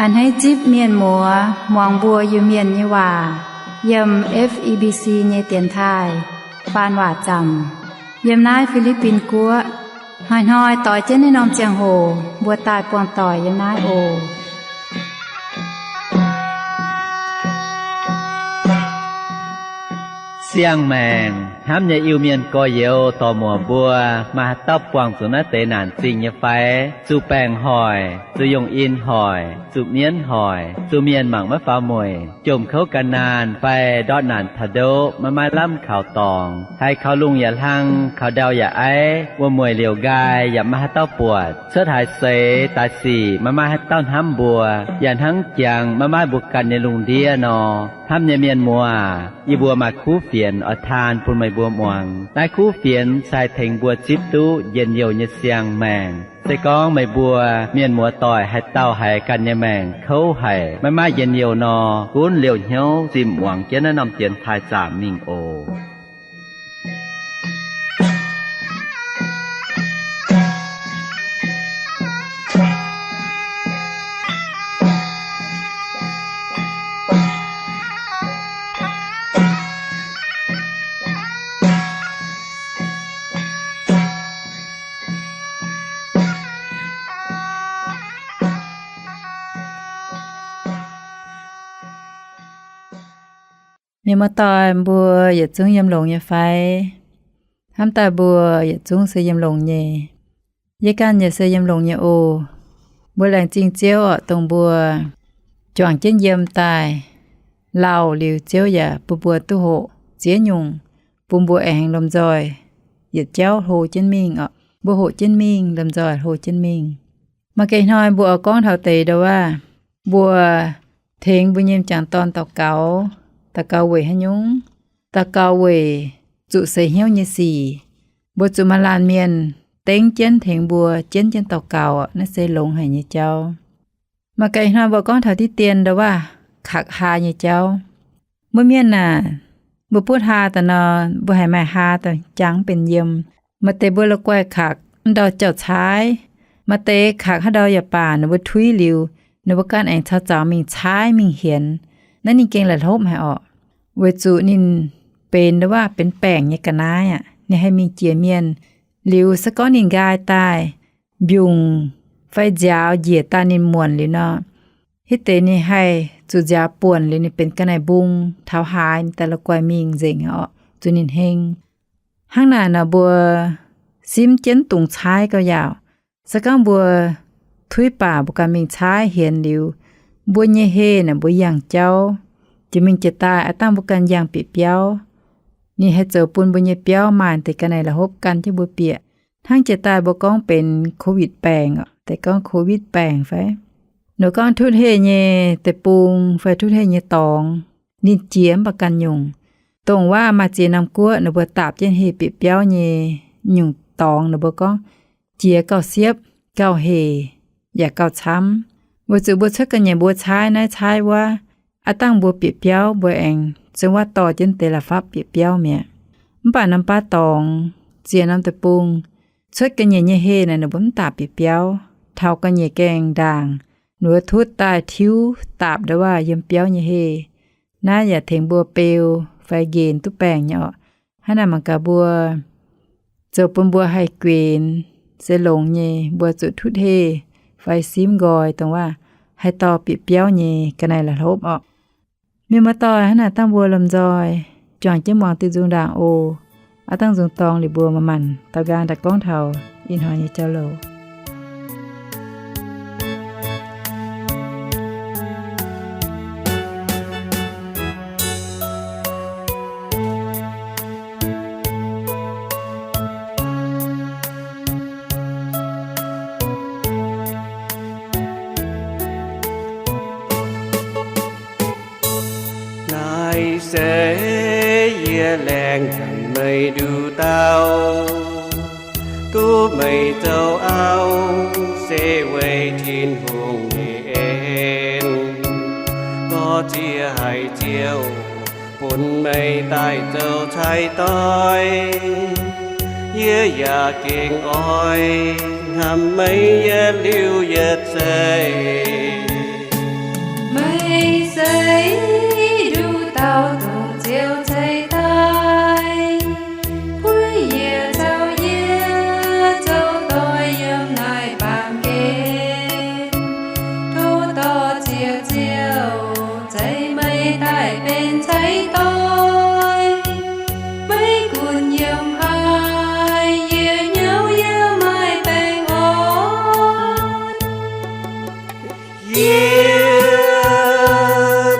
A'hneiv zipv mienh muoz muangx mbuo Iu-Mienh nyei waac yiem F E B C nyei dienx taaih faan waac zaamc, yiem naaiv Fi^li^bin Guoqv. Hnoi-hnoi doix jienv naaiv norm ziangh hoc mbuo daaih buangh doic yiem naaiv oc. Siang-maengc hnamv nyei Iu-Mienh gorx-youz dorc-muoc mbuo, maaih haaix dauh buangh zuqc naaiv deix naanc zingh nyei fai? Zuqc baengc hoic, zuqc yungh in hoic, zuqc mienv hoic, zuqc mienh mangc maiv faaux mueic, jomc kouv gan naanh fai ndortv naanc taux ndoqv maiv maaih lamh kaux dorngx, haiz kaux lungh yaac hlang, kaux ndau yaac aiv, wuom-mueic liouc nqaai yaac maiv maaih haaix dauh buatc, cuotv haaix seix daaih sic maiv maaih haaix dauh hnamv mbuo, yaac hnangv jangx maiv maaih mbuo ganh nyei lungh ndiev nor. Hnamv nyei mienh muoz, yie mbuo maaih kuv fienx oix taan bun meih mbuo muangx. Naaiv kuv fienx se haih tengx mbuo zipv duqv njien-youh nyei siang-maengc. Se gorngv meih mbuo mienh muoz doic haaix dauh haiz ganh nyei maengc kouv haic, maiv maaih njien-youh nor, gunv liouh hnyouv zinh muangx jienv naaiv norm dienx taaih zaamc mingh oc. Mienh muoz-doic mbuo yietc zungv yiem longx nyei fai? Hnamv daaih mbuo yietc zungv se yiem longx nyei. Yie ganh yaac se yiem longx nyei oc. Mbuo laengz zingh Ziouv oc, dongh mbuo juangc jienv yiem daaih lauh liuz, Ziouv yaac bun mbuo duqv hoqc ziex nyungc, bun mbuo aengx lomh nzoih yietc jauv hlo jienv mingh oc. Mbuo hoqc jienv mingh, lomh nzoih hlo jienv mingh. Maaih ganh hnoi mbuo oix gorngv taux deix ndau wuov, mbuo tengx mbuo nyei m'jangc dorn daux gaux. Daux gaux weic haaix nyungc? Daux gaux weic zuqc seix hnyouv nyei sic. Mbuo zuqc maaih laanh mienh dengv jienv tengx mbuo jienv jienv daux gaux. Naaiv se longx haic nyei jauv. Maaih ganh hnoi mbuo gorngv taux diqv dien ndau wuov, kaqc haa nyei jauv. Mbuo mienh aah, mbuo butv haa daaih nor, mbuo haiz maaih haa daaih jangx benx yiem. Maaih deix mbuo la'guaih kaqc ndau jauv-caaiv. Maaih deix kaqc haaix ndau yaac baac, ninh mbuo tuiv liuz, ninh mbuo ganh aengx caux zaux mingh caaiv mingh hienx. Naaiv ninh gengh la'hlopv haic orqc. Weic zuqc ninh benx ndau wuov benx baengc nyei ga'naaiv aqv. Ninh haih mingh jiex mienh. Liuz se gorngv ninh nqaai daaih, mbiungc fai nziaaux njiec daaih ninh muonc liuz nor, hitv deix ninh haih zuqc nziaaux buonc liuz ninh benx ga'naaiv-mbung taux haaix, ninh daaih la'guaih mingh nzengc orqc, zuqc ninh heng. Hnangv naaic nor mbuo simv jienv dungx caaiv gauh yaauc. Se gorngv mbuo tuiv baac mbuo ganh mingh caaiv hienx liuz, mbuo nyei heh naaic mbuo yangh jauv, jiex mingh jiex daaih aav dangh mbuo ganh yangh bieqc biauv. Ninh haih zoux bun mbuo nyei biauv maaih deix ga'naaiv la'hlopv gan jienv mbuo bieqc. Hnangv jiex daaih mbuo gorngv benx Covid baengc, deix gorngv Covid baengc fai, nor gorngv tutv heh nyei deic-bung fai tutv heh nyei dorngx, ninh jiex mv baac ganh nyungc. Dongh waac maaih ziex norm guoqv ninh mbuo daapc jienv heh bieqc biauv nyei nyungc dorngx, ninh mbuo gorngv jiex gauh siepv, gauh heh, yaac gauh camv. Weic zuqc mbuo cuotv ga'nyiec mbuo caaiv naaiv caaiv wuov, aav dangh mbuo bieqc biauv mbuo aengx zungv waac dorh jienv deix la'fapv bieqc biauv mi'aqv. Mv baac norm baav dorngx, ziex norm deic-bung, cuotv ga'nyiec nyei heh naaic ninh mbuo mv daapc bieqc biauv. Taux ga'nyiec gaengh ndaangc, ninh mbuo tutv daaih tiuv daapc ndau waac yiem biauv nyei heh. Naaiv yaac tengx mbuo beu fai nqenx duqv baengc nyei orqc. Hnangv naaic mangc gaax mbuo zoux bun mbuo haih guenx se longx nyei, mbuo zuqc tutv heh fai simv nqoi dongh waac haih dorh bieqc biauv nyei ga'naaiv la'hlopv orqc. Mienh muoz-doic, hnangv naaic dangh mbuo lomh nzoih juangc jienv muangx diuh nzung ndaangc oc. Aav dangh nzung dorngx liuz mbuo manc-manc daux nqaang daaih gorngv taux ih hnoi nyei jauv-louc. Naaiv se yie laengz meih nduqc dauh, duqv meih zoux auv, se weic Tin-Hungh nyei en. Lorz Ziouv haic, Ziouv, Bun meih daaih zoux cai-doix, yie yaac gengh oix hnamv meih yietc liuz yietc seix. Meih se nduqc dauh dongh Ziouv cai-doix, kuiv yie caux yie zoux doic yiem naaiv baamh gen. Tov dorh Ziouv, Ziouv, zeiz meih daaih benx cai-doix. Meih gunv yiem haaix, yie hnyouv yiem maaih baengh orn. Yie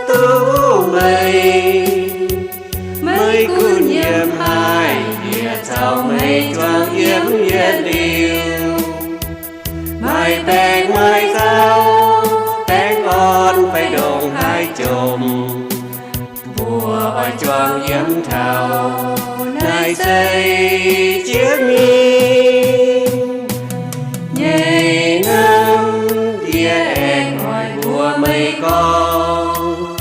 duqv meih, meih gunv yiem haaix, yie caux meih juangc yiem yietc liuz. Maaih baengh maaih nzauh, baengh orn fai ndongc haaix jomc, mbuo oix juangc yiem taux naaiv seix jiex mingh. Nyei hnamv yie aengx oix mbuox meih gorngv,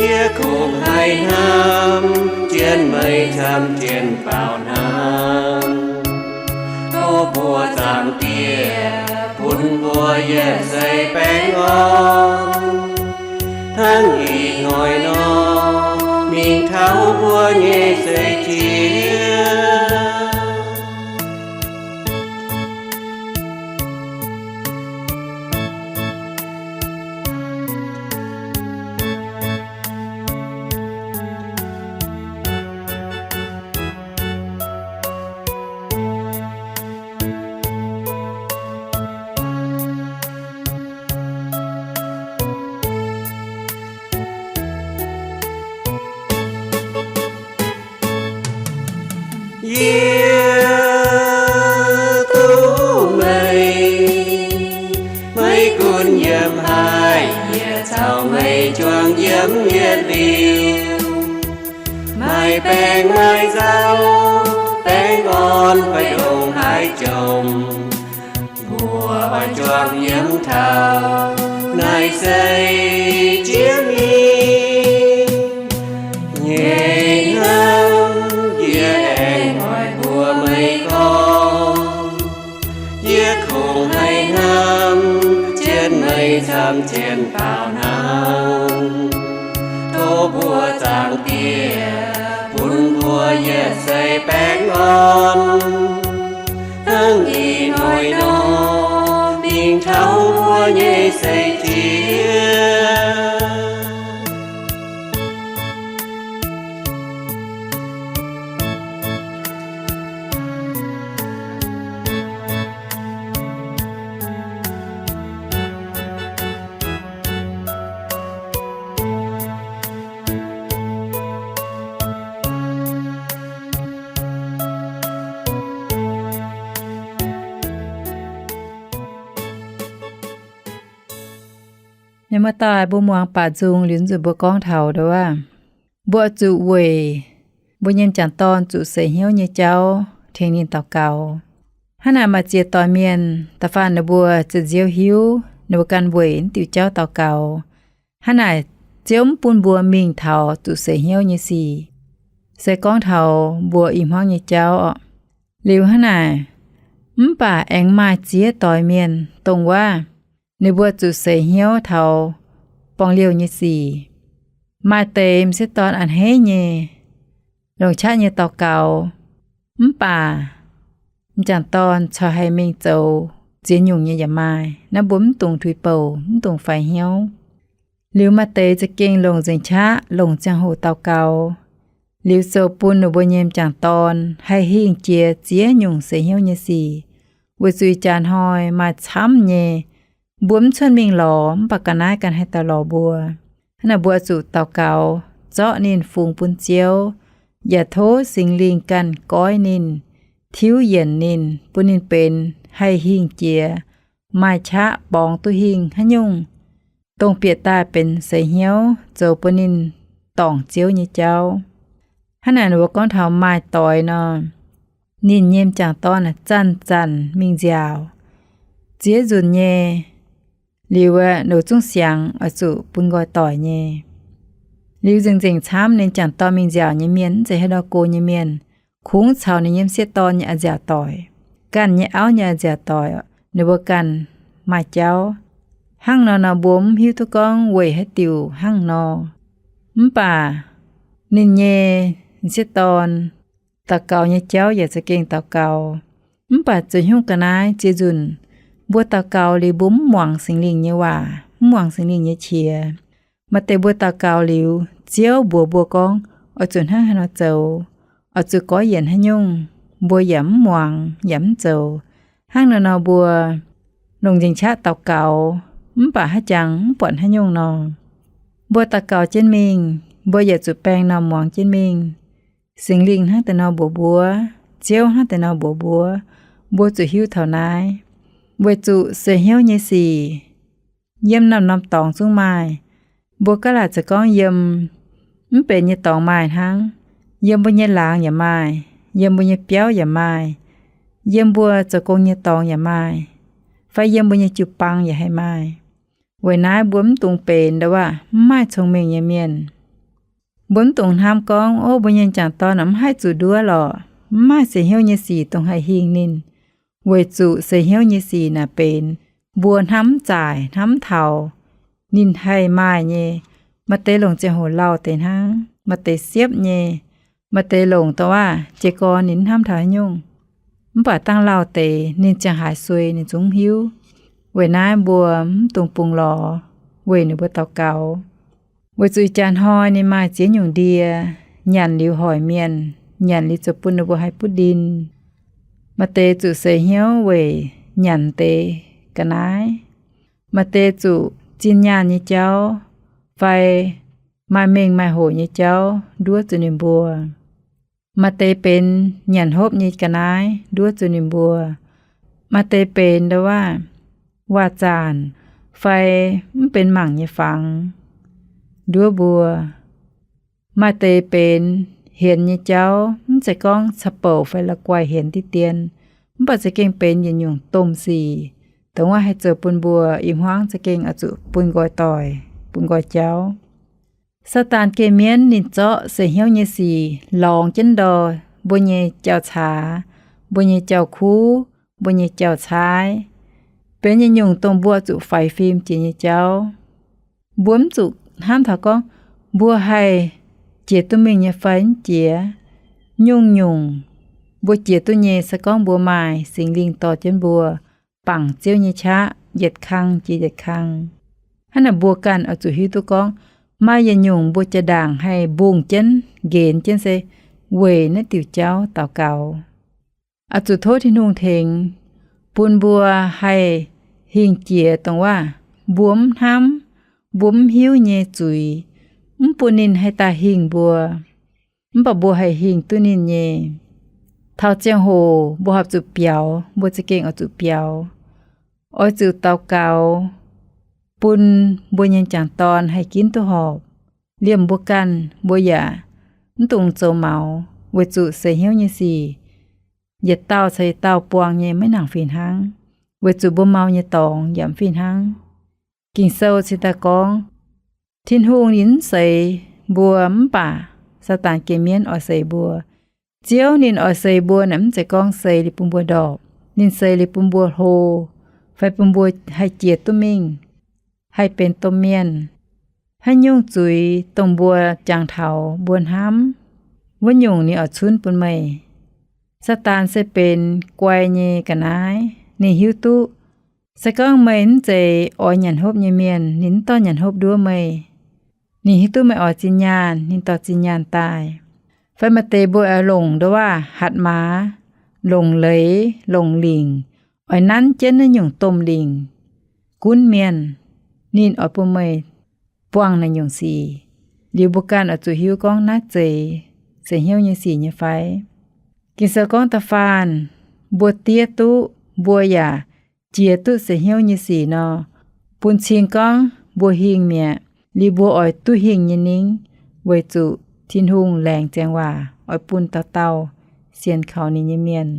yie kungx haih hnamv jienv meih camv jienv baaux hnamv. Tov mbuo Zaangc Diex bun mbuo yietc seix baengh orn, hnangv ih hnoi nor, mingh taux mbuo nyei seix jiex. Yie duqv meih, meih gunv yiem haaix, yie caux meih juangc yiem yietc liuz. Maaih baengh maaih nzauh, baengh orn fai ndongc haaix jomc, mbuo oix juangc yiem taux naaiv seix jiex mingh. Nyei hnamv yie aengx oix mbuox meih gorngv, yie kungx haih hnamv jienv meih camv jienv baaux hnamv. Tov mbuo Zaangc Diex bun mbuo yietc seix baengh orn, hnangv ih hnoi nor, mingh taux mbuo nyei seix jiex. Ninh muoz-doic, mbuo muangx baac nzung liuz nzunc mbuo gorngv taux nduov, mbuo zuqc weic mbuo nyei m'jangc dorn zuqc seix hnyouv nyei jauv tengx ninh daux gaux. Hnangv naaic maaih ziex doix mienh da'faanh ninh mbuo za'nziouv hiuv ninh mbuo ganh weic naaiv diuc jauv daux gaux. Hnangv naaic Ziouv mv bun mbuo mingh taux zuqc seix hnyouv nyei sic, se gorngv taux mbuo i hmuangv nyei jauv oc. Liuz hnangv naaic, mv baac aengx maaih ziex doix mienh dongh wuov, ninh mbuo zuqc seix hnyouv taux borngz-liouh nyei sic. Maaih deix m'sieqv dorn a'hneiv nyei, longc qaqv nyei daux gaux, mv baac m'jangc dorn corc haih mingh zoux ziex nyungc nyei yaac maaih. Naaiv mbuo mv dungx tuix-bouc, mv dungx faix hnyouv. Liuz maaih deix za'gengh longc nzengc qaqv, longc ziangh hoc daux gaux, liuz zoux bun ninh mbuo nyei m'jangc dorn haih hingh jiex ziex nyungc seix hnyouv nyei sic. Weic zuqc ih jaax hnoi maaih camv nyei, mbuo mv cuotv mingh lorz, mv baac ga'naaiv ganh haih daaih lorz mbuo. Hnangv naaic mbuo zuqc daux gaux zorqv ninh fungx bun Ziouv, yaac tov Singx Lingh ganh goiv ninh, tiuv yienc ninh, bun ninh benx haih hingh jiex, maaih qaqv borngz duqv hingh haaix nyungc, dongh bieqc daaih benx seix hnyouv zoux bun ninh dorngc Ziouv nyei jauv. Hnangv naaic ninh mbuo gorngv taux maaih doix nor, ninh nyei m'jangc dorn zanc-zanc mingh nziaauc, ziex nzunc nyei, liuz aeqv, ninh zungv siangx oix zuqc bun nqoi doic nyei. Liuz nzengc-nzengc camv ninh jangc dorn mingh nziaauc nyei mienh, mv zeiz haaix ndau go nyei mienh, kungx caux ninh nyei m'sieqv dorn nyei a'nziaauc doic, ganh nyei auv nyei a'nziaauc doic, ninh mbuo ganh maaih jauv. Hnangv nor nor mbuo mv hiuv duqv gorngv weic haaix diuc hnangv nor. Mv baac ninh nyei m'sieqv dorn daux gaux nyei jauv yaac za'gengh daux gaux. Mv baac zoux haaix nyungc ga'naaiv ziex nzunc mbuo daux gaux liuz mbuo mv muangx Singx Lingh nyei waac, mv muangx Singx Lingh nyei qiex. Maaih deix mbuo daux gaux liuz, Ziouv mbuox mbuo gorngv oix zuqc hnangv haaix nor zoux, oix zuqc goiv yienc haaix nyungc, mbuo yaac mv muangx yaac mv zoux. Hnangv nor nor mbuo longc nzengc qaqv daux gaux, mv baac haaix jangx mv buatc haaix nyungc nor. Mbuo daux gaux jienv mingh, mbuo yaac zuqc baeng normh muangx jienv mingh. Singx Lingh hnangv deix nor mbuox mbuo, Ziouv hnangv deix nor mbuox mbuo, mbuo zuqc hiuv taux naaiv. Weic zuqc seix hnyouv nyei sic yiem norm-norm dorngx zungv maaih. Mbuo gaav laaic za'gengh gorngv yiem mv benx nyei dorngx maaih hnangv. Yiem mbuo nyei laangz yaac maaih, yiem mbuo nyei biauv yaac maaih, yiem mbuo zoux gong nyei dorngx yaac maaih, fai yiem mbuo nyei jiu-baang yaac haih maaih. Weic naaiv mbuo mv dungx benx ndau wuov mv maaih cong-mengh nyei mienh. Mbuo mv dungx hnamv gorngv, ov, mbuo nyei m'jangc dorn mv haih zuqc nduov lorqc, mv maaih seix hnyouv nyei sic dongh haih hingh ninh. Weic zuqc seix hnyouv nyei sic naaic benx mbuo hnamv mv zaaic, hnamv mv taux ninh haih maaih nyei. Maaih deix longc ziangh hoc lauh deix hnangv, maaih deix siepv nyei, maaih deix longc dongh wuov jiez gorn ninh mv hnamv taux haaix nyungc. Mv baac dangh lauh deix ninh ziangh haaix suei ninh zungv hiuv. Weic naaiv mbuo mv dungx bungx lorz weic ninh mbuo daux gaux. Weic zuqc ih jaax hnoi ninh maaih ziex nyungc ndie, nyanc liuz hoic mienh, nyanc liuz zoux bun ninh mbuo haih butv ndin. Maaih deix zuqc seix hnyouv weic nyanc deix ga'naaiv. Maaih deix zuqc zinh nyaanh nyei jauv fai maaih mengh maaih hoc nyei jauv nduov zuqc ninh mbuo. Maaih deix benx nyanc hopv nyei ga'naaiv nduov zuqc ninh mbuo. Maaih deix benx ndau wuov waac-zaanc fai mv benx mangc nyei fangx nduov mbuo. Maaih deix benx hienx nyei jauv, mv zeiz gorngv ca'bouc fai la'guaih hienx diqv dien, mv baac za'gengh benx yietc nyungc domh sic, dongh wuov haih zoux bun mbuo i hmuangv za'gengh oix zuqc bun nqoi doic, bun nqoi jauv. Saadaan geh mienv ninh zorqv seix hnyouv nyei sic lorngx jienv ndor mbuo nyei jauv-caax, mbuo nyei jauv-kuv, mbuo nyei jauv-caaiv, benx yietc nyungc dongh mbuo zuqc faix fim jiex nyei jauv. Mbuo mv zuqc hnamv taux gorngv mbuo haih jiex duqv mingh nyei fai mv jiex. Nyungc-nyungc mbuo jiex duqv nyei se gorngv mbuo maaih Singx Lingh dorh jienv mbuo bangc Ziouv nyei qaqv yietc kang jiex yietc kang. Hnangv naaic mbuo ganh oix zuqc hiuv duqv gorngv maaih yietc nyungc mbuo jaa-ndaangc haih mbungh jienv, nqenx jienv se weic naaiv diuc jauv daux gaux. Oix zuqc tov Tin-Hungh tengx bun mbuo haih hingh jiex dongh wuov mbuo mv hnamv, mbuo mv hiuv nyei zuiz, mv bun ninh haih daaih hingh mbuo. Mv baac mbuo haih hingh duqv ninh nyei. Taux ziangh hoc mbuo horpc zuqc biaux, mbuo za'gengh oix zuqc biaux. Oix zuqc daux gaux bun mbuo nyei m'jangc dorn haih ginv duqv horpc. Liemh mbuo ganh mbuo yaac mv dungx zoux maux, weic zuqc seix hnyouv nyei sic yietc dauh caux yietc dauh buangh nyei maiv nangc fih hnangv, weic zuqc mbuo mau nyei dorngx yaac mv fih hnangv. Ging-Sou cingx daaih gorngv, Tin-Hungh ninh mv seix mbuo, mv baac Saadaan geh mienv oix seix mbuo. Ziouv ninh oix seix mbuo naaic mv zeiz gorngv seix liuz bun mbuo ndorpc. Ninh seix liuz bun mbuo hlo, fai bun mbuo haih jiex duqv mingh, haih benx domh mienh. Haaix nyungc zuiz dongh mbuo jangx taux mbuo hnamv, wuov nyungc ninh oix cunv bun meih. Saadaan se benx guai nyei ga'naaiv. Ninh hiuv duqv se gorngv meih mv zeiz oix nyanc hopv nyei mienh, ninh mv dorh nyanc hopv nduov meih. Ninh hiuv duqv meih oix zinh nyaanh, ninh dorh zinh nyaanh daaih. Fai maaih deix mbuo oix longc nduov waac hatc maaz, longc leiz, longc lingc, oix nanv jienv naaiv nyungc domh lingc gunv mienh, ninh oix bun meih buangh naaiv nyungc sic. Liuz mbuo ganh oix zuqc hiuv gorngv naaiv zeiz seix hnyouv nyei sic nyei fai. Ging-Sou gorngv da'faanh mbuo diev duqv, mbuo yaac jiex duqv seix hnyouv nyei sic nor, bun cing gorngv mbuo hingh mi'aqv. Liuz mbuo oix duqv hingh nyei ningv, weic zuqc Tin-Hungh laengz ziangx waac oix bun dauh dauh sienx kaux ninh nyei mienh.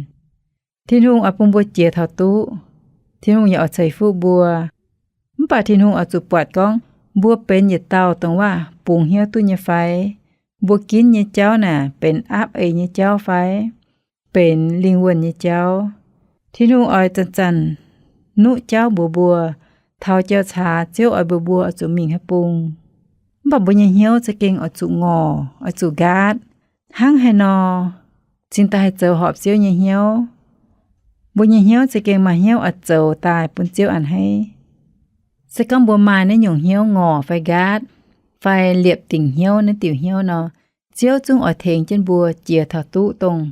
Tin-Hungh oix bun mbuo jiex taux duqv. Tin-Hungh yaac oix ceix fuqv mbuo. Mv baac Tin-Hungh oix zuqc buatc gorngv Mbuo benx yietc dauh dongh waac bungx hnyouv duqv nyei fai? Mbuo ginv nyei jauv naaic benx aapv eix nyei jauv fai? Benx lingh wuonh nyei jauv. Tin-Hungh oix zanc-zanc nuqv jauv mbuox mbuo, taux jauv-caax Ziouv oix mbuox mbuo oix zuqc mingh haaix bung. Mv baac mbuo nyei hnyouv za'gengh oix zuqc ngorc, oix zuqc nqaatv. Hnangv haaix nor cingx daaih haih zoux horpc Ziouv nyei hnyouv? Mbuo nyei hnyouv za'gengh maaih hnyouv oix zoux daaih bun Ziouv a'hneiv. Se gorngv mbuo maaih naaiv nyungc hnyouv ngorc fai nqaatv, fai liepc dingc hnyouv naaiv diuc hnyouv nor, Ziouv zungv oix tengx jienv mbuo jiex taux duqv dongh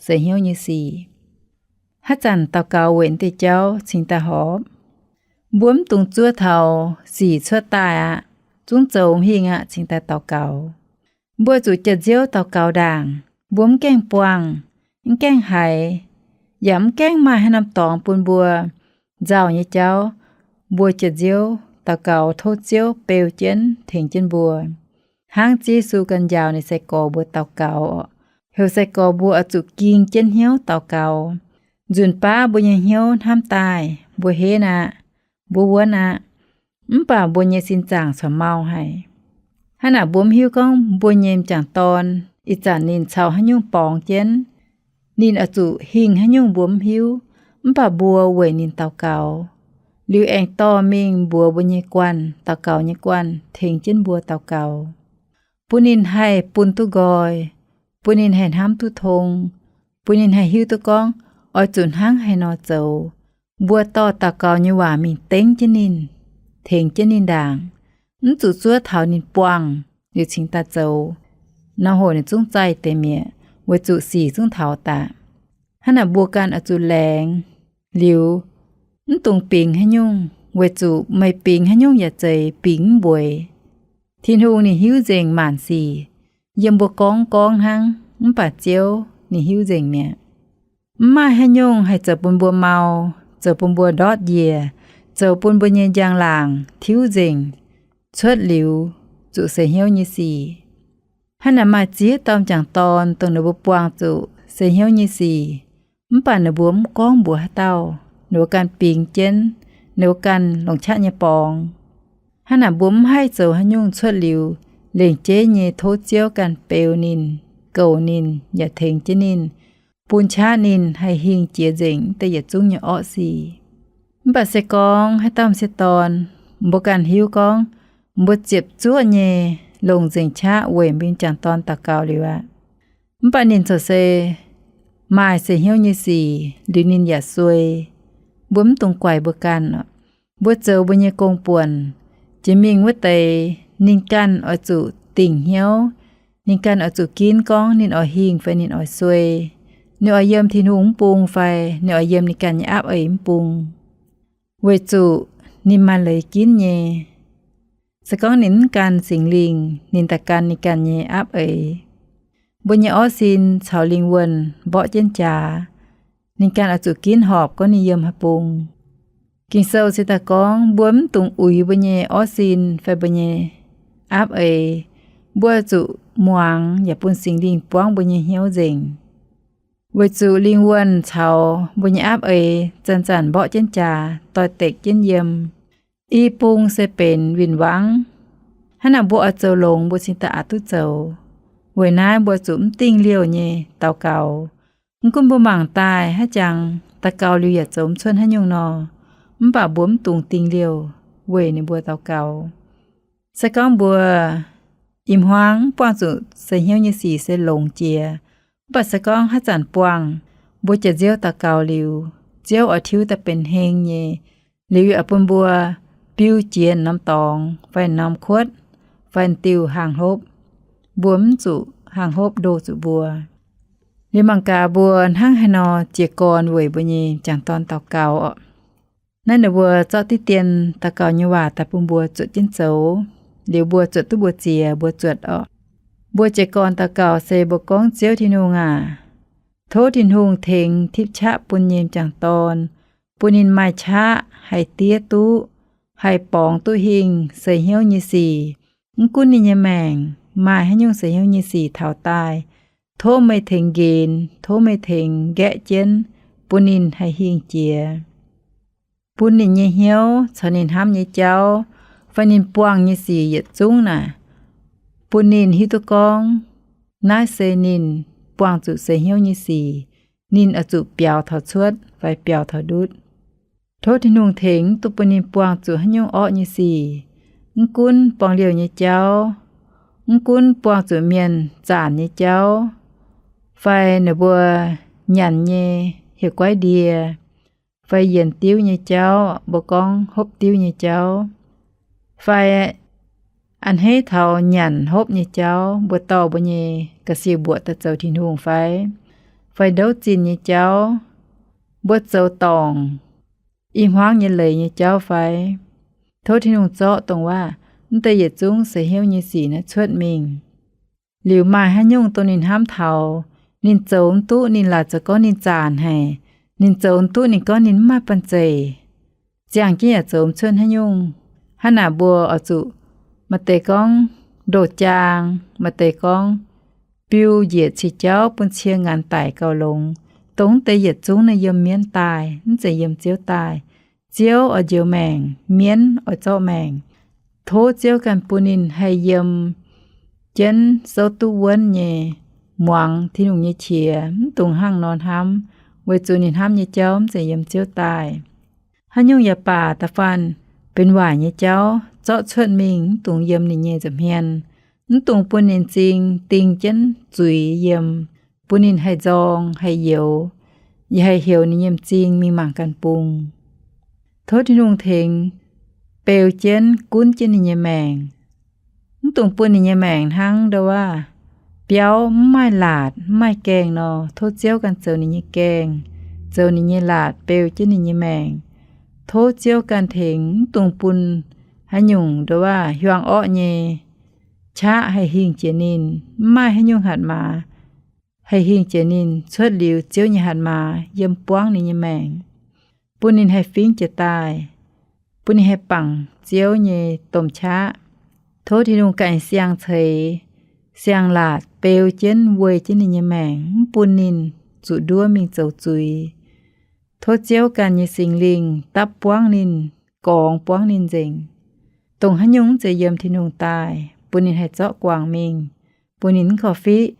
seix hnyouv nyei sic. Haaix zanc daux gaux weic naaiv deix jauv cingx daaih horpc. Mbuo mv dungx zuov taux sic cuotv daaih aqv, zungv zoux hingh aqv cingx daaih daux gaux. Mbuo zuqc jiex nziouv daux gaux ndaangc. Mbuo mv gaengh buangh, mv gaengh haiz, yaac mv gaengh maaih haaix norm dorngx bun mbuo nzauh nyei jauv, mbuo jiex nziouv daux gaux tov Ziouv beu jienv tengx jienv mbuo. Hnangv Ziouv Yesu ganh njaaux ninh sai-gorx mbuo daux gaux oc, heuc sai-gorx mbuo oix zuqc ging jienv hnyouv daux gaux. Nzunc baav mbuo nyei hnyouv hnamv daaih, mbuo henv aqv, mbuo wuonv aqv, mv baac mbuo nyei sin zaangc corc mau haic. Hnangv naaic mbuo mv hiuv gorngv mbuo nyei m'jangc dorn ih zanc ninh caux haaix nyungc borngz jienv, ninh oix zuqc hingh haaix nyungc mbuo mv hiuv, mv baac mbuo weic ninh daux gaux. Liuz aengx dorh mingh mbuox mbuo nyei guanh, daux gaux nyei guanh tengx jienv mbuo daux gaux, bun ninh haih bun duqv nqoi, bun ninh haih hnamv duqv tong, bun ninh haih hiuv duqv gorngv oix zuqc hnangv haaix nor zoux. Mbuo dorh daux gaux nyei waac mingh dengv jienv ninh, tengx jienv ninh ndaangc, mv zuqc zuov taux ninh buangh liuz cingx daaih zoux. Nor hoc ninh zungv zaih deix mi'aqv, weic zuqc sic zungv taux daaih. Hnangv naaic mbuo ganh oix zuqc laengz liuz, mv dungx bingx haaix nyungc, weic zuqc meih bingx haaix nyungc yaac zeiz bingx mv mbueiz. Tin-Hungh ninh hiuv nzengc maanc sic, yiem mbuo gorngv gorngv hnangv, mv baac Ziouv ninh hiuv nzengc mi'aqv. Mv maaih haaix nyungc haih zoux bun mbuo mau, zoux bun mbuo ndortv njiec, zoux bun mbuo nyei njang-laangc tiuv nzengc, cuotv liuz zuqc seix hnyouv nyei sic. Hnangv naaic maaih ziex dauh m'jangc dorn dongh ninh mbuo buangh zuqc seix hnyouv nyei sic, mv baac ninh mbuo mv gorngv mbuox haaix dauh, ninh mbuo ganh bingx jienv, ninh mbuo ganh longc qaqv nyei borngz. Hnangv naaic mbuo mv haih zoux haaix nyungc cuotv liuz, lengc jeiv nyei tov Ziouv ganh beu ninh, goux ninh, yaac tengx jienv ninh, bun qaqv ninh haih hingh jiex nzengc deix yietc zungv nyei orqv sic. Mv baac se gorngv haaix dauh m'sieqv dorn, mbuo ganh hiuv gorngv mbuo ziepc zuoqv nyei longc nzengc qaqv weic mbuo m'jangc dorn daux gaux liuz aqv, mv baac ninh corc se maaih seix hnyouv nyei sic liuz ninh yaac suei, mbuo mv dungx guaix mbuo ganh oc. Mbuo zoux mbuo nyei gong-buonc, jiex mingh wuov deix ninh ganh oix zuqc dingc hnyouv. Ninh ganh oix zuqc ginv gorngv ninh oix hingh fai ninh oix suei, ninh oix yiem Tin-Hungh mv bung fai ninh oix yiem ninh ganh nyei aapv eix mv bung, weic zuqc ninh maaih leiz ginv nyei. Se gorngv ninh mv gan Singx Lingh, ninh daaih gan ninh ganh nyei aapv eix. Mbuo nyei orv sin caux lingh wuonh mborqv jienv jaax, ninh ganh oix zuqc ginv horpc gorngv ninh yiem haaix bung. Ging-Sou se daaih gorngv mbuo mv dungx uix mbuo nyei orv sin fai mbuo nyei aapv eix. Mbuo zuqc muangx yaac bun Singx Lingh buangv mbuo nyei hnyouv nzengc, weic zuqc lingh wuonh caux mbuo nyei aapv eix zanc-zanc mborqv jienv jaax, doix-dekc jienv yiem. I bung se benx win-wangv. Hnangv naaic mbuo oix zoux longx mbuo cingx daaih aqc duqv zoux. Weic naaiv mbuo zuqc mv dingh liouh nyei daux gaux. Mv gunv mbuo mangc daaih haaix jangx daux gaux liuz yaac zoux mv cuotv haaix nyungc nor, mv baac mbuo mv dungx dingh liouh weic ninh mbuo daux gaux. Se gorngv mbuo ih hmuangx mv buangh zuqc seix hnyouv nyei sic se longx jiex, mv baac se gorngv haaix zanc buangh, mbuo jiex nziouv daux gaux liuz, Ziouv oix tiuv daaih benx heng nyei, liuz yaac bun mbuo biu jiex norm dorngx fai norm kuotv fai diuh haangh hlopv. Mbuo mv zuqc haangh hlopv ndo zuqc mbuo. Liuz mangc gaax mbuo hnangv haaix nor jiez gorn weic mbuo nyei m'jangc dorn daux gaux oc. Naaiv ninh mbuo zorqv diqv dien daux gaux nyei waac daaih bun mbuo zuotc jienv zoux. Liuz mbuo zuotc duqv mbuox ziex mbuo zuotc oc. Mbuo jiez gorn daux gaux se mbuo gorngv, Ziouv Tin-Hungh aac, tov Tin-Hungh tengx tipv qaqv bun nyei m'jangc dorn, bun ninh maaih qaqv haih diev duqv, haih borngz duqv hingh seix hnyouv nyei sic. Mv gunv ninh nyei maengc maaih haaix nyungc seix hnyouv nyei sic taux daaih, tov meih tengx nqenx, tov meih tengx nqaeqv jienv, bun ninh haih hingh jiex. Bun ninh nyei hnyouv caux ninh hnamv nyei jauv fai ninh buangh nyei sic yietc zungv naaic, bun ninh hiuv duqv gorngv naaiv se ninh buangh zuqc seix hnyouv nyei sic, ninh oix zuqc biaux taux cuotv fai biaux taux ndutv. Tov Tin-Hungh tengx mv dungx bun ninh buangh zuqc haaix nyungc orqv nyei sic, mv gunv buangh liouh nyei jauv, mv gunv buangh zuqc mienh zaanc nyei jauv, fai ninh mbuo nyanc nyei heuc guaiv ndie, fai yienx diuv nyei jauv, mbuo gorngv hopv diuv nyei jauv, fai a'hneiv taux nyanc hopv nyei jauv, mbuo dorh mbuo nyei ga'sie mbuoqc daaih zoux Tin-Hungh fai, fai ndouv zinh nyei jauv, mbuo zoux dorngc i hmuangv nyei leiz nyei jauv fai. Tov Tin-Hungh zorqv dongh waac mv deix yietc zungv seix hnyouv nyei sic naaiv cuotv mingh. Liuz maaih haaix nyungc dongh ninh hnamv taux, ninh zoux mv duqv, ninh laaic zoux gorngv ninh zaanc haic, ninh zoux mv duqv, ninh gorngv ninh mv maaih banh zeic, ziangh jienv yaac zoux mv cuotv haaix nyungc. Hnangv naaic mbuo oix zuqc, maaih deix gorngv ndoh jaang, maaih deix gorngv biu njiec cih jauv bun cie ngaanc daic gauh longx. Dongh mv deix yietc zungv naaiv yiem mienv daaih, mv zeiz yiem Ziouv daaih. Ziouv oix njoux maengc, mienv oix zorqv maengc. Tov Ziouv ganh bun ninh haih yiem jienv souv duqv wuonv nyei, muangx Tin-Hungh nyei qiex, mv dungx hnangv nor hnamv, weic zuqc ninh hnamv nyei jauv mv zeiz yiem Ziouv daaih. Haaix nyungc yaac baac, da'faanh benx waaic nyei jauv zorqv cuotv mingh, mv dungx yiem ninh nyei nza'hmien. Mv dungx bun ninh m'zing ding jienv zuiz yiem, bun ninh haih nzorng, haih youx, yaac haih heuc ninh nyei m'zing mingh mangc ganh bung. Tov Tin-Hungh tengx beu jienv, gunv jienv ninh nyei maengc. Mv dungx bun ninh nyei maengc hnangv ndouv waac biauv mv maaih laatc, mv maaih gaengh nor. Tov Ziouv ganh zoux ninh nyei gaengh, zoux ninh nyei laatc, beu jienv ninh nyei maengc. Tov Ziouv ganh tengx, mv dungx bun haaix nyungc ndouv waac hiuang orqv nyei qaqv haih hingh jiex ninh. Mv maaih haaix nyungc hatc maaz haih hingh jiex ninh cuotv liuz Ziouv nyei hatc maaz yiem buangv ninh nyei maengc, bun ninh haih fingx jiex daaih, bun ninh haih bangc Ziouv nyei domh qaqv. Tov Tin-Hungh ganh siang-ceix, siang-laatc beu jienv, weih jienv ninh nyei maengc, mv bun ninh zuqc nduov mingh zoux zuiz. Tov Ziouv ganh nyei Singx Lingh dapv buangv ninh, gorngx buangv ninh nzengc. Dongh haaix nyungc mv zeiz yiem Tin-Hungh daaih, bun ninh haih zorqv guangc mingh, bun ninh mv korv-fiqv,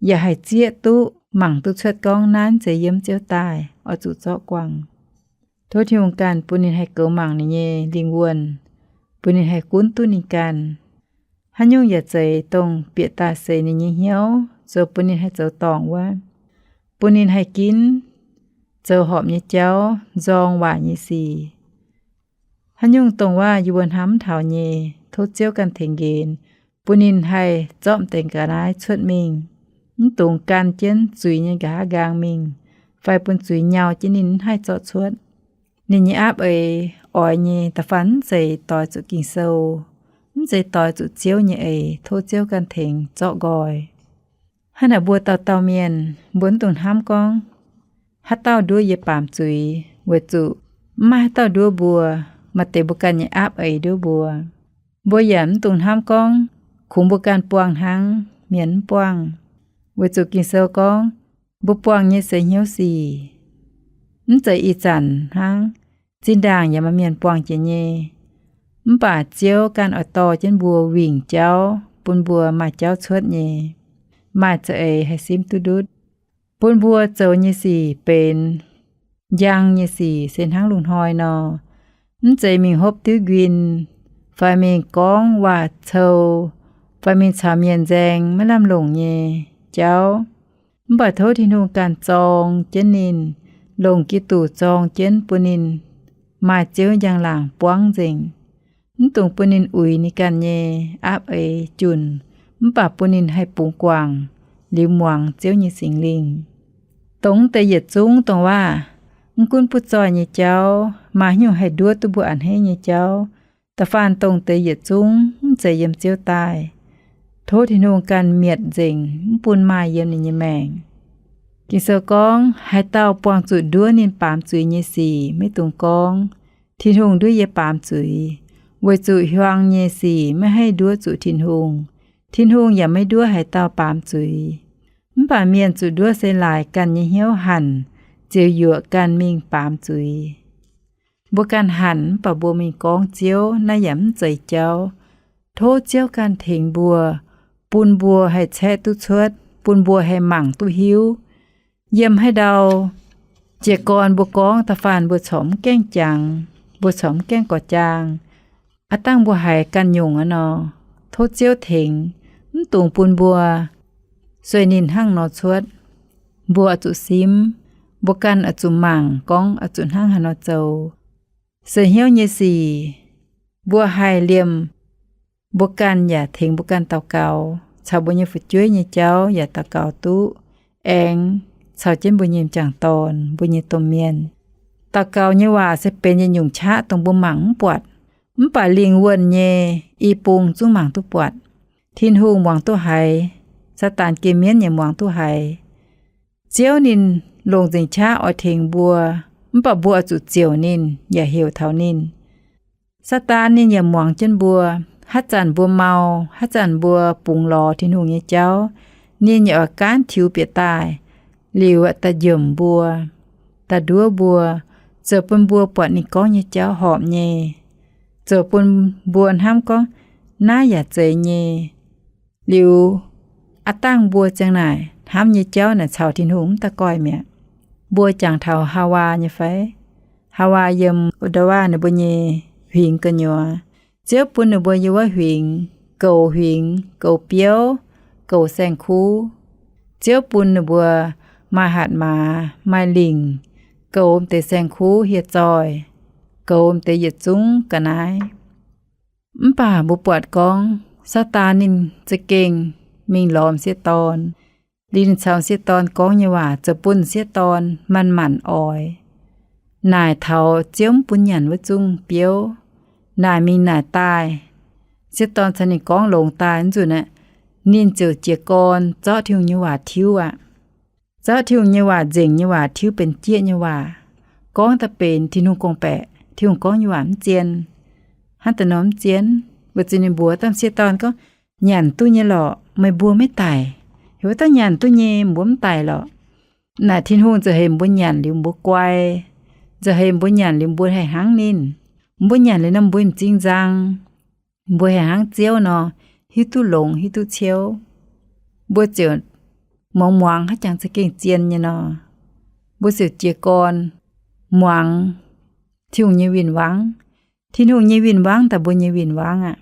yaac haih zieqv duqv, mangc duqv cuotv gorngv naaiv mv zeiz yiem Ziouv daaih, oix zuqc zorqv guangc. Tov Tin-Hungh ganh bun ninh haih goux mangc ninh nyei lingh wuonh, bun ninh haih gunv duqv ninh ganh. Haaix nyungc yaac zeiz dongh bieqc daaih seix ninh nyei hnyouv, zoux bun ninh haih zoux dorngc wuov, bun ninh haih ginv zoux horpc nyei jauv, nzorng waaic nyei sic. Haaix nyungc dongh waac yie mbuo hnamv mv taux nyei, tov Ziouv ganh tengx nqenx, bun ninh haih zorqv m'deix ga'naaiv cuotv mingh, mv dungx gan jienv zuiz nyei nqa'haav nqaang mingh, fai bun zuiz nyau jienv ninh mv haih zorqv cuotv. Ninh nyei aapv eix oix nyei da'faanh mv zeiz doix zuqc Ging-Sou, mv zeiz doix zuqc Ziouv nyei eix. Tov Ziouv ganh tengx zorqv nqoi. Hnangv naaic mbuo dauh dauh mienh, mbuo mv dungx hnamv gorngv haaix dauh nduov yie baamz zuiz, weic zuqc mv maaih haaix dauh nduov mbuo. Maaih deix mbuo ganh nyei aapv eix nduov mbuo. Mbuo yaac mv dungx hnamv gorngv kungx mbuo ganh buangh hnangv, mienh mv buangh. Weic zuqc Ging-Sou gorngv mbuo buangh nyei seix hnyouv sic mv zeiz ih zanc hnangv, zinh ndaangc yaac maaih mienh buangh jiex nyei. Mv baac Ziouv ganh oix dorh jienv mbuo wingc jauv, bun mbuo maaih jauv cuotv nyei, maaih za'eix haih simv duqv ndutv, bun mbuo zoux nyei sic benx njang nyei sic, se hnangv lungh hnoi nor. Mv zeiz mingh hopv diuv nquin, fai mingh gorngv waac-cou, fai mingh caux mienh nzaeng maiv lamh longc nyei jauv. Mv baac tov Tin-Hungh ganh zorng jienv ninh, longc Giduc zorng jienv bun ninh maaih Ziouv njang-laangc buangv nzengc. Mv dungx bun ninh uix ninh ganh nyei aapv eix junc, mv baac bun ninh haih bungx guangc liuz muangx Ziouv nyei Singx Lingh. Dongh deix yietc zungv dongh waac, mv gunv butv zoih nyei jauv, maaih haaix nyungc haih nduov duqv mbuo a'hneiv nyei jauv, da'faanh dongh deix yietc zungv mv zeiz yiem Ziouv daaih. Tov Tin-Hungh ganh mietc nzengc, mv bun maaih yiem ninh nyei maengc. Ging-Sou gorngv, haaix dauh buangh zuqc nduov ninh baamz zuiz nyei sic, maiv dungx gorngv, Tin-Hungh nduov yie baamz zuiz, weic zuqc hiuang nyei sic maiv haih nduov zuqc Tin-Hungh. Tin-Hungh yaac maiv nduov haaix dauh baamz zuiz. Mv baac mienh zuqc nduov se laaix ganh nyei hnyouv hanc ziouc yuoqc ganh mingh baamz zuiz. Mbuo ganh hanc mv baac mbuo mingh gorngv Ziouv, naaiv yaac mv zeiz jauv. Tov Ziouv ganh tengx mbuo, bun mbuo haih caeqv duqv cuotv, bun mbuo haih mangc duqv hiuv. Yiem haaix ndau jiez gorn mbuo gorngv da'faanh mbuo corc mv gaengh jangx, mbuo corc mv gaengh gorx jaang, aav dangh mbuo haiz ganh nyungc aqv nor, tov Ziouv tengx, mv dungx bun mbuo sueih ninh hnangv nor cuotv. Mbuo oix zuqc simv, mbuo ganh oix zuqc mangc gorngv oix zuqc hnangv haaix nor zoux. Seix hnyouv nyei sic, mbuo haih liemh mbuo ganh yaac tengx mbuo ganh daux gaux, caux mbuo nyei fu'jueiv nyei jauv yaac daux gaux duqv, aengx caux jienv mbuo nyei m'jangc dorn, mbuo nyei domh mienh. Daux gaux nyei waac se benx yietc nyungc qaqv dongh mbuo mangc mv buatc, mv baac lingh wuonh nyei i bung zungv mangc duqv buatc. Tin-Hungh muangx duqv haiz, Saadaan geh mienv yaac muangx duqv haiz. Ziouv ninh longc nzengc qaqv oix tengx mbuo, mv baac mbuo oix zuqc ziouc ninh yaac heuc taux ninh. Saadaan ninh yaac muangx jienv mbuo. Haaix zanc mbuo mau, haaix zanc mbuo bungx lorz Tin-Hungh nyei jauv, ninh yaac oix gaanv tiux bieqc daaih, liuz da'njomc mbuo, da'nduov mbuo, zoux bun mbuo buatc ninh gorngv nyei jauv horpc nyei, zoux bun mbuo hnamv gorngv naaiv yaac zeiz nyei. Liuz, aav dangh mbuo ziang naaic hnamv nyei jauv naaic caux Tin-Hungh mv da'goih mi'aqv. Mbuo jangx taux Haawaa nyei fai? Haawaa yiem Ottawa ninh mbuo nyei huingx gu'nyuoz. Ziouv bun ninh mbuo yiem wuov huingx goux huingx, goux biouv, goux saeng-kuv. Ziouv bun ninh mbuo maaih hatc maaz, maaih lingc, goux m'deix saeng-kuv hieh zoih, goux m'deix yietc zungv ga'naaiv. Mv baac mbuo buatc gorngv Saadaan ninh za'gengh mingh lorz m'sieqv dorn. Liuz ninh caux m'sieqv dorn gorngv nyei waac zoux bun m'sieqv dorn manc-manc oix. Naaic taux Ziouv mv bun nyanc wuov zungv biouv. Naaic mingh naaic daaih, m'sieqv dorn caux ninh gorngv longx daaih nzunc aeqv, ninh ziouc jiez gorn zorqv Tin-Hungh nyei waac tiuv aqv. Zorqv Tin-Hungh nyei waac nzengc nyei waac tiuv benx jieqv nyei waac, gorngv daaih benx Tin-Hungh gorngv-baeqc. Tin-Hungh gorngv nyei waac mv zien. Hnangv da'nor mv zien, weic zuqc ninh mbuox dauh m'sieqv dorn gorngv, nyanc duqv nyei lorqc, meih mbuo maiv daic. Heuc wuov dauh nyanc duqv nyei, mbuo mv daic lorqc. Naaic Tin-Hungh nza'heix mbuo nyanc liuz mbuo guai, nza'heix mbuo nyanc liuz mbuo haih hnangv ninh. Mbuo nyanc liuz nor mbuo m'zing nzang, mbuo haih hnangv Ziouv nor, hiuv duqv longx, hiuv duqv ciouv. Mbuo ziouc muangx muangx haaix jangx za'gengh zien nyei nor, mbuo ziouc jiez gorn muangx Tin-Hungh nyei win-wangv. Tin-Hungh nyei win-wangv daaih mbuo nyei win-wangv aqv.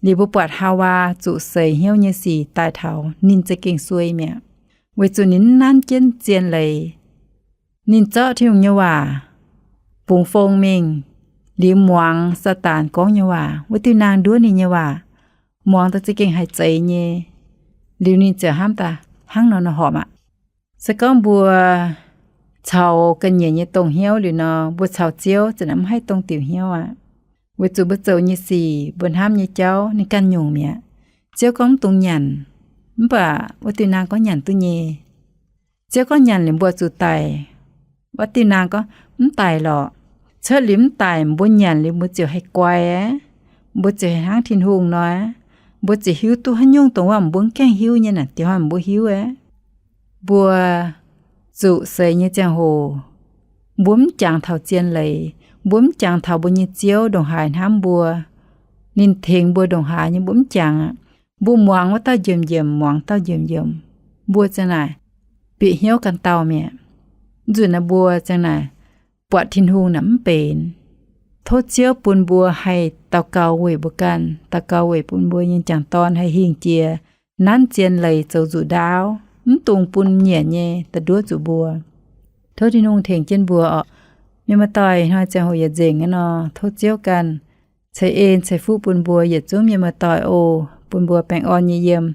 Liuz mbuo buatc Haawaa zuqc seix hnyouv nyei sic daaih taux, ninh za'gengh suei mi'aqv, weic zuqc ninh mv nanv jienv zien leiz. Ninh zorqv Tin-Hungh nyei waac bungx fong mingh, liuz muangx Saadaan gorngv nyei waac, wuov diuh naang nduov ninh nyei waac, muangx daaih za'gengh haiz zeiz nyei. Liuz ninh ziouc hnamv daaih hnangv nor nor horpc aqv. Se gorngv mbuo caux ga'nyiec nyei dongh hnyouv liuz nor, mbuo caux Ziouv za'naaic mv haih dongh diuc hnyouv aqv. Weic zuqc mbuo zoux nyei sic, mbuo hnamv nyei jauv ninh ganh nyungc mi'aqv. Ziouv gorngv mv dungx nyanc, mv baac wuov diuh naang gorngv nyanc duqv nyei. Ziouv gorngv nyanc liuz mbuo zuqc daic, wuov diuh naang gorngv mv daic lorqc. Cuotv liuz mv daic, mbuo nyanc liuz mbuo ziouc haih guai aqv. Mbuo ziouc haih hnangv Tin-Hungh nor aqv. Mbuo ziouc hiuv duqv haaix nyungc dongh wuov mbuo mv gaengh hiuv nyei naaic, diex hnoi mbuo hiuv aqv. Mbuo zuqc seix nyei ziangh hoc, mbuo mv jangx taux zien leiz, mbuo mv jangx taux mbuo nyei Ziouv ndongc haaix hnamv mbuo, ninh tengx mbuo ndongc haaix nyei, mbuo mv jangx aqv. Mbuo muangx wuov dauh njiemc njiemc, muangx dauh njiemc njiemc, mbuo ziang naaic bieqc hnyouv ganh dauh mi'aqv. Nzunc naaiv mbuo ziang naaic buatc Tin-Hungh naaic mv benx. Tov Ziouv bun mbuo haih daux gaux weic mbuo ganh, daux gaux weic bun mbuo nyei m'jangc dorn haih hingh jiex nanv zien leiz zoux nzuqc ndaauv, mv dungx bun nyiec nyei da'nduov zuqc mbuo. Tov Tin-Hungh tengx jienv mbuo oc. Mienh muoz-doic, hnoi ziangh hoc yietc nzengc aqv nor, tov Ziouv ganh ceix en ceix fuqv bun mbuo yietc zungv mienh muoz-doic oc, bun mbuo baengh orn nyei yiem.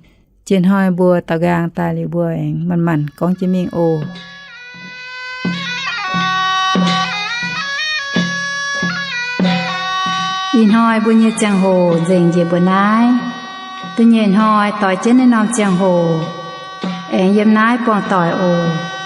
Jiex hnoi mbuo daaux nqaang daaih liuz mbuo aengx manc-manc gorngv jienv mingh oc. Ih hnoi mbuo nyei ziangh hoc nzengc njiec mbuo naaiv. Da'nyeic hnoi doix jienv naaiv norm ziangh hoc aengx yiem naaiv buangh doic oc.